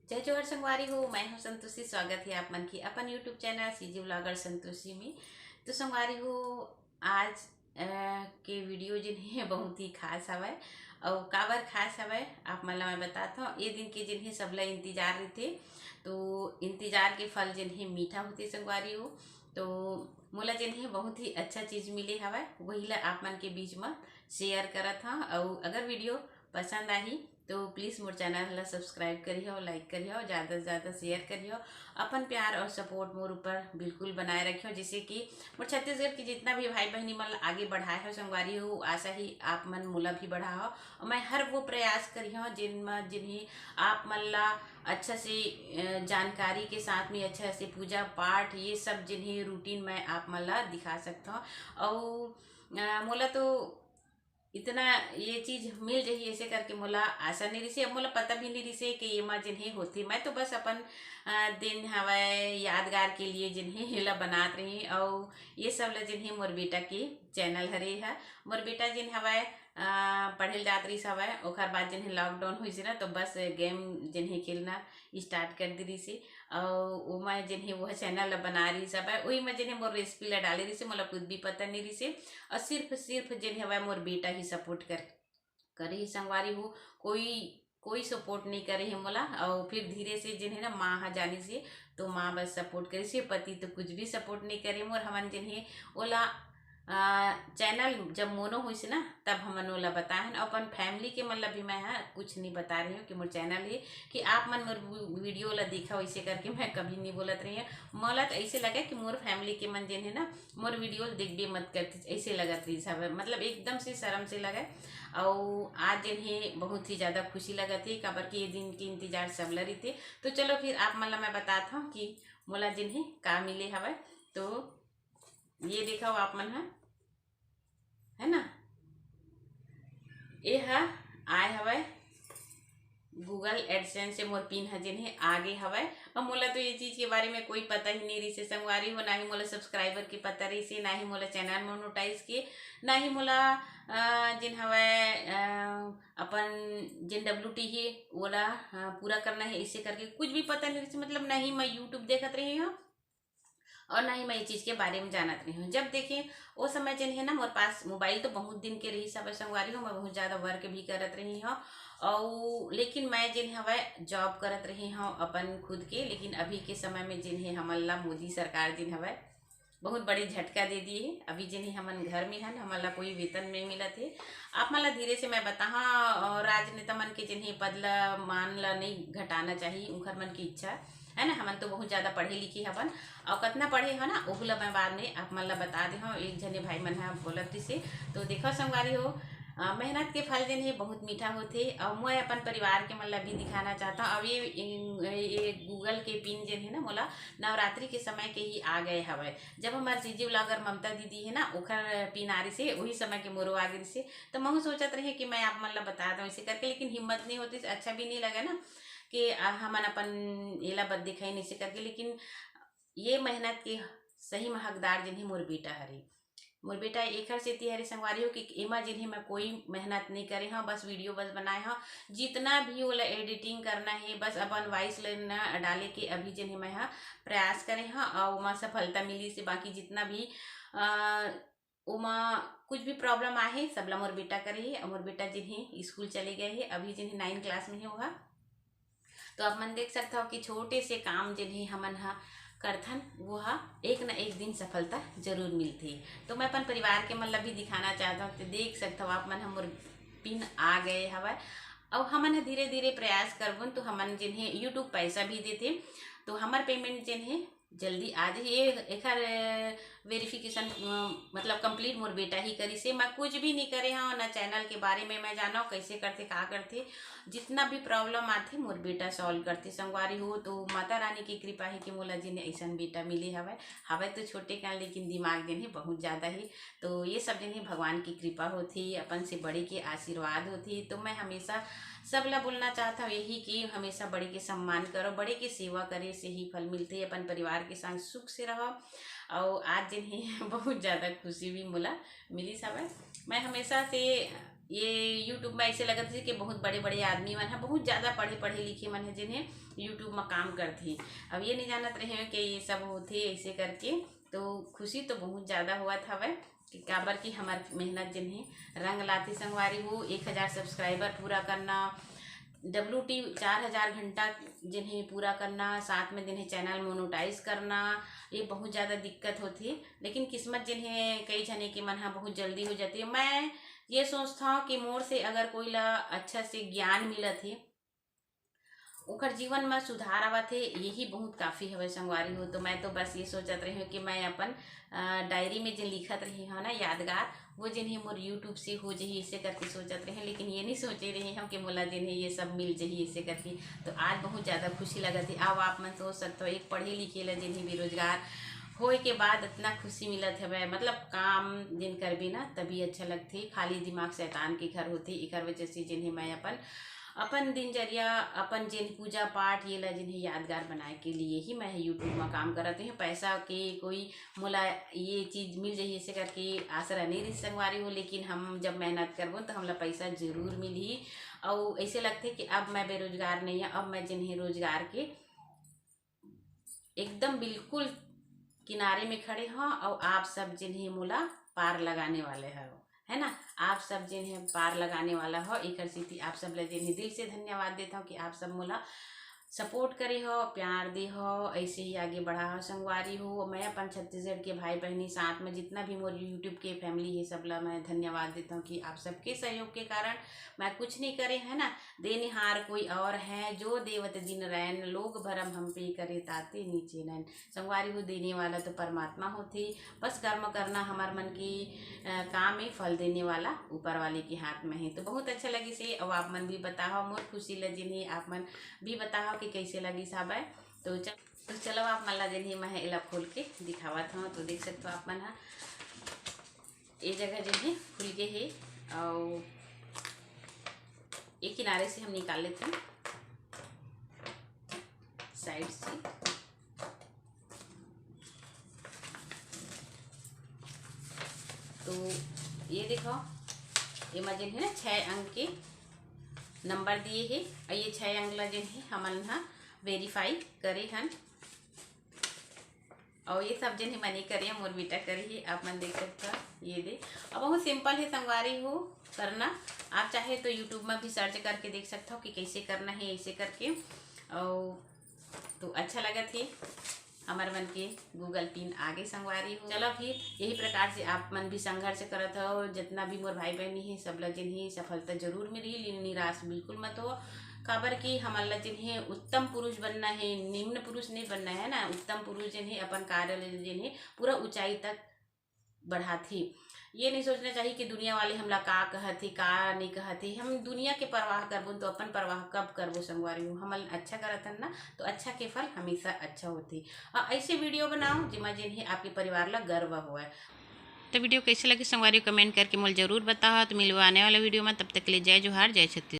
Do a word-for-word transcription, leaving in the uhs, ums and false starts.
जय जोहार संगवारी हो, मैं हूँ संतोषी। स्वागत है आप मन के अपन YouTube channel CG vlogger Santoshi में। तो संगवारी हो, आज अ, के वीडियो जेन हे बहुत ही खास हवय। अउ काबर खास हवय, आप मन ला मैं बतात हव। ये दिन के जेन हे सबला इंतजार रहिथे, तो इंतजार के फल जेन हे मीठा होथे संगवारी हो। तो मोला जेन हे बहुत ही अच्छा चीज मिले हवय, वही ला आप मन के बीच म शेयर करत हव। अउ अगर वीडियो पसंद आही तो प्लीज मोर चैनल ला सब्सक्राइब करिहो, लाइक करिहो, ज़्यादा से ज़्यादा शेयर करिहो। अपन प्यार और सपोर्ट मोर ऊपर बिल्कुल बनाए रखिहो, जिससे कि मोर छत्तीसगढ़ के जितना भी भाई बहनी मन ला आगे बढ़ाए हो संगवारी हो, आशा ही आप मन मोला भी बढ़ाओ। और मैं हर वो प्रयास करिहो जिन म जिन्हें आप मन ला अच्छा से अ, जानकारी के साथ में अच्छा से पूजा पाठ ये सब जिन्हें रूटीन मैं आप मन ला दिखा सकता हूँ। और अ, मोला तो इतना ये चीज मिल जाही ऐसे करके मोला आशा नहीं रिसे। अब मोला पता भी नहीं रिसे कि ये मा जिन्हें होथे। मैं तो बस अपन अ, दिन हवय यादगार के लिए जिन्हें हेला बनात रही। और ये सब ला जिन्हें मोर बेटा के चैनल हरे है। मोर बेटा जिन हवय अ, पढ़े ल जात रहिस हवय, ओकर बाद जिन्हें लॉकडाउन होइस ना, तो बस गेम जिन्हें खेलना स्टार्ट कर दे रहिस हे। अउ ओमा जिन्हें वो चैनल ला बना रहिस हवय, ओही में जिन्हें मोर रेसिपी ला डाले रहिस हे, मोला खुद भी पता नहीं रहिस हे। और सिर्फ सिर्फ जिन हवय मोर बेटा ही सपोर्ट कर करे ही संगवारी हो। कोई कोई सपोर्ट नहीं करे हे मोला। और फिर धीरे से जिन्हें ना माँ हा जानिस हे, तो माँ बस सपोर्ट करिस हे, पति तो कुछ भी सपोर्ट नहीं करे मोर। हमन जिन्हें ओला अ, चैनल जब मोनो होइस ना, तब हमन ओला बताहन। अपन फैमिली के मन ला भी मैं हा कुछ नहीं बता रही हूँ कि मोर चैनल हे, कि आप मन मोर वी-, वीडियो ला देखा, वैसे करके मैं कभी नहीं बोलत रही हूँ। मोला तो ऐसे लगे कि मोर फैमिली के मन जेन हे ना, मोर वीडियो देखबे मत करती, ऐसे लगत रही सब, मतलब एकदम से शर्म से लगे। और आज जेन हे बहुत ही ज़्यादा खुशी लगत हे, काबर कि ये दिन के इंतजार सबला रहिथे। तो चलो फिर आप मन ला मैं बतात हूँ कि मोला जेन हे का मिले हवय। तो ये देखो आप मन ह, है ना, ये ह आए हवय Google AdSense से मोर पिन ह जेन हे आगे हवय। और मोला तो ये चीज के बारे में कोई पता ही नहीं रहिसे संगवारी हो, ना ही मोला सब्सक्राइबर के पता रहिसे, ना ही मोला चैनल मोनोटाइज के, ना ही मोला अ, जेन हवय अ, अपन जेन डब्ल्यू टी हे ओला अ, पूरा करना है, इसे करके कुछ भी पता नहीं रहिसे। मतलब ना ही मैं YouTube देखत रही हूँ और ना ही मैं ये चीज के बारे में जानत रही हूँ। जब देखे वो समय जेन हे ना, मोर पास मोबाइल तो बहुत दिन के रहिस हवय संगवारी हो, मैं बहुत ज्यादा वर्क भी करत रही हूँ। और लेकिन मैं जेन हवय जॉब करत रही हूँ अपन खुद के, लेकिन अभी के समय में जेन हे हमन ला मोदी सरकार जेन हवय बहुत बड़े झटका दे दिए हे। अभी जेन हे हमन घर में हन, हमन ला कोई वेतन नहीं मिलत हे। आप मन ला धीरे से मैं बताहा, और राजनेता मन के जेन हे पद ला मान ला नहीं घटाना चाहिए, उनकर मन की इच्छा है ना। हमन तो बहुत ज्यादा पढ़े लिखे हवन, और कतना पढ़े हो ना, ओहू ला मैं बाद में आप मन ला बता दे हूँ। एक झने भाई मन ह बोलत रिसे, तो देखो संगवारी हो, अ, मेहनत के फल जेन हे बहुत मीठा होथे। और मैं अपन परिवार के मन ला भी दिखाना चाहता हूँ। अब ये, ये Google के पिन जेन हे ना, मोला नवरात्रि के समय के ही आ गए हवय। जब हमार सीजी व्लॉगर ममता दीदी हे ना, ओखर पिन आ रिसे, वही समय के मोरो आ गे रिसे। तो महू सोचत रहे कि मैं आप मन ला बता दूँ इसे करके, लेकिन हिम्मत नहीं होती, अच्छा भी नहीं लगे ना कि अ, हमन अपन एला बद दिखाई नहीं से करके। लेकिन ये मेहनत के सही में हकदार जेन हे मोर बेटा हरे। मोर बेटा एखर सेती हरे संगवारी हो कि एमा जेन हे मैं कोई मेहनत नहीं करे हूँ, बस वीडियो बस बनाए हूँ। जितना भी ओला एडिटिंग करना है, बस अपन वॉइस लाइन डाले के अभी जेन हे मैं हा प्रयास करे हूँ, और ओमा सफलता मिली से। बाकी जितना भी अ, ओमा कुछ भी प्रॉब्लम आहे, सबला मोर बेटा करे हे। और मोर बेटा जेन हे स्कूल चले गए हे, अभी जेन हे नाइन क्लास में हे ओहा। तो आप मन देख सकत हव कि छोटे से काम जेन हे हमन ह करथन, वो ह एक न एक दिन सफलता जरूर मिलथे। तो मैं अपन परिवार के मन ला भी दिखाना चाहत हव, तो देख सकत हव आप मन ह मोर पिन आ गए हवय। अउ हमन ह धीरे धीरे प्रयास करबुन, तो हमन जेन हे YouTube पैसा भी देथे, तो हमर पेमेंट जेन हे जल्दी आ जाही। ये एखर वेरिफिकेशन मतलब कंप्लीट मोर बेटा ही करिस हे। मैं कुछ भी नहीं करे हव, ना चैनल के बारे में मैं जानव कैसे करथे, का करथे। जितना भी प्रॉब्लम आथे मोर बेटा सॉल्व करथे संगवारी हो। तो माता रानी की कृपा है कि मोला जेन ऐसन बेटा मिले हवय। हवय तो छोटे कन, लेकिन दिमाग जेन हे बहुत ज्यादा हे। तो ये सब जेन हे भगवान की कृपा होथे, अपन से बड़े के आशीर्वाद होथे। तो मैं हमेशा सबला बोलना चाहत हव यही कि हमेशा बड़े के सम्मान करो, बड़े के सेवा करे से ही फल मिलथे। अपन परिवार के साथ सुख से रहो। और आज जेन हे बहुत ज्यादा खुशी भी मोला मिलिस हवय। मैं हमेशा से ये YouTube में ऐसे लगत हे कि बहुत बड़े-बड़े आदमी मन ह, बहुत ज़्यादा पढ़े, पढ़े लिखे मन ह, जिन्हें YouTube में काम करथे। अब ये नहीं जानत रहे कि ये सब होथे ऐसे करके, तो खुशी तो बहुत ज़्यादा होवत हवय कि काबर कि हमर मेहनत जिन्हें रंग लाथे संगवारी हो। एक हज़ार subscriber पूरा करना, W T चार हज़ार घंटा जिन्हें पूरा करना, साथ में जिन्हें channel monetize करना, ये बहुत ज़्यादा दिक्कत होथे। लेकिन किस्मत जिन्हें कई झने के मन ह बहुत जल्दी हो जाथे। मैं ये सोचथव कि मोर से अगर कोई ला अच्छा से ज्ञान मिलत हे, ओकर जीवन में सुधार आवत हे, यही बहुत काफ़ी हवय संगवारी हो। तो मैं तो बस ये सोचत रही हूँ कि मैं अपन, अ, डायरी में जो लिखत रही हूँ ना यादगार, वो जिन्हें मोर YouTube से हो जही, ऐसे करके सोचत रहे, लेकिन ये नहीं सोचे रही हूँ कि मोला जिन्हें ये सब मिल जही, ऐसे करके। तो आज बहुत ज़्यादा खुशी लगत हे। अब आप मन सोच सकते हो, एक पढ़े लिखे ला जिन्हें बेरोजगार होए के बाद इतना खुशी मिलत हवय, मतलब काम जिन करबे ना तभी अच्छा लगथे। खाली दिमाग शैतान के घर होथे, एकर वजह से जिन्हें मैं अपन, अपन दिनचर्या, अपन जिन पूजा पाठ, ये ला जिन्हें यादगार बनाए के लिए ही मैं YouTube में काम करत हूँ। पैसा के कोई मोला ये चीज़ मिल जाही ऐसे करके आसरा नहीं रही संगवारी हो, लेकिन हम जब मेहनत करबो तो हमला पैसा जरूर मिलही। और ऐसे लगथे कि अब मैं बेरोजगार नहीं है, अब मैं जिन्हें रोजगार के एकदम बिल्कुल किनारे में खड़े हो, और आप सब जिन्हें मोला पार लगाने वाले हो, है ना, आप सब जिन्हें पार लगाने वाला हो, एकर सेती आप सब ला जिन्हें दिल से धन्यवाद देता हूँ कि आप सब मोला support करे हो, प्यार दे हो, ऐसे ही आगे बढ़ा हो संगवारी हो। मैं अपन छत्तीसगढ़ के भाई बहनी, साथ में जितना भी मोर YouTube के family है, सब ला मैं धन्यवाद देता हूँ कि आप सबके सहयोग के कारण मैं कुछ नहीं करे, है ना। देनिहार कोई और है, जो देवत दिन रैन, लोग भरम हम पे करे, ताते नीचे नैन। संगवारी हो, देने वाला तो परमात्मा होथे, बस कर्म करना हमार मन के, अ, काम में फल देने वाला ऊपर वाले के हाथ में है। तो बहुत अच्छा लगिस हे। अब आप मन भी बताओ मोर खुशी ल जिन्हें, आप मन भी बताओ कि कैसे लगिस हावय। तो चल, तो चलो आप मन ला जिन्हें मैं एला खोल के दिखावत हूँ। तो देख सकते हो आप मन हा, ये जगह जिन्हें खुल गए है और ये किनारे से हम निकाल लेते हैं side से। तो ये देखो, एमा जेन है ना छः अंक के नंबर दिए हे, और ये छः अंक ला जेन है हमन हा verify करे हन, और ये सब जेन है मनी करे, मोर बेटा करे ही, आप मन देख सकता हो। ये दे, और बहुत simple है संगवारी हो करना। आप चाहे तो YouTube में भी search करके देख सकता हो कि कैसे करना है, ऐसे करके। और तो अच्छा लगत हे, हमर मन के Google pin आगे संगवारी हो। चलो फिर यही प्रकार से आप मन भी संघर्ष करत हो, जितना भी मोर भाई बहनी है, सब ला जिन ही सफलता जरूर मिली, लेकिन निराश बिल्कुल मत हो। काबर कि हमन ला जिन है उत्तम पुरुष बनना है, निम्न पुरुष नहीं बनना है ना। उत्तम पुरुष जिन है अपन कार्य ले जिन है पूरा ऊंचाई तक बढ़ाथे। ये नहीं सोचना चाहिए कि दुनिया वाले हमला का कहत हे, का नहीं कहत हे। हम दुनिया के परवाह करबो तो अपन परवाह कब करबो संगवारी हो? हमन अच्छा करत हन ना, तो अच्छा के फल हमेशा अच्छा होथे। और ऐसे video बनाओ जेमा जेन ही आपके परिवार ला गर्व होए। तो video कैसे लगे संगवारी, comment करके मोला जरूर बताओ। तो मिलबो आने वाला video में, तब तक के लिए जय जोहार, जय छत्तीसगढ़।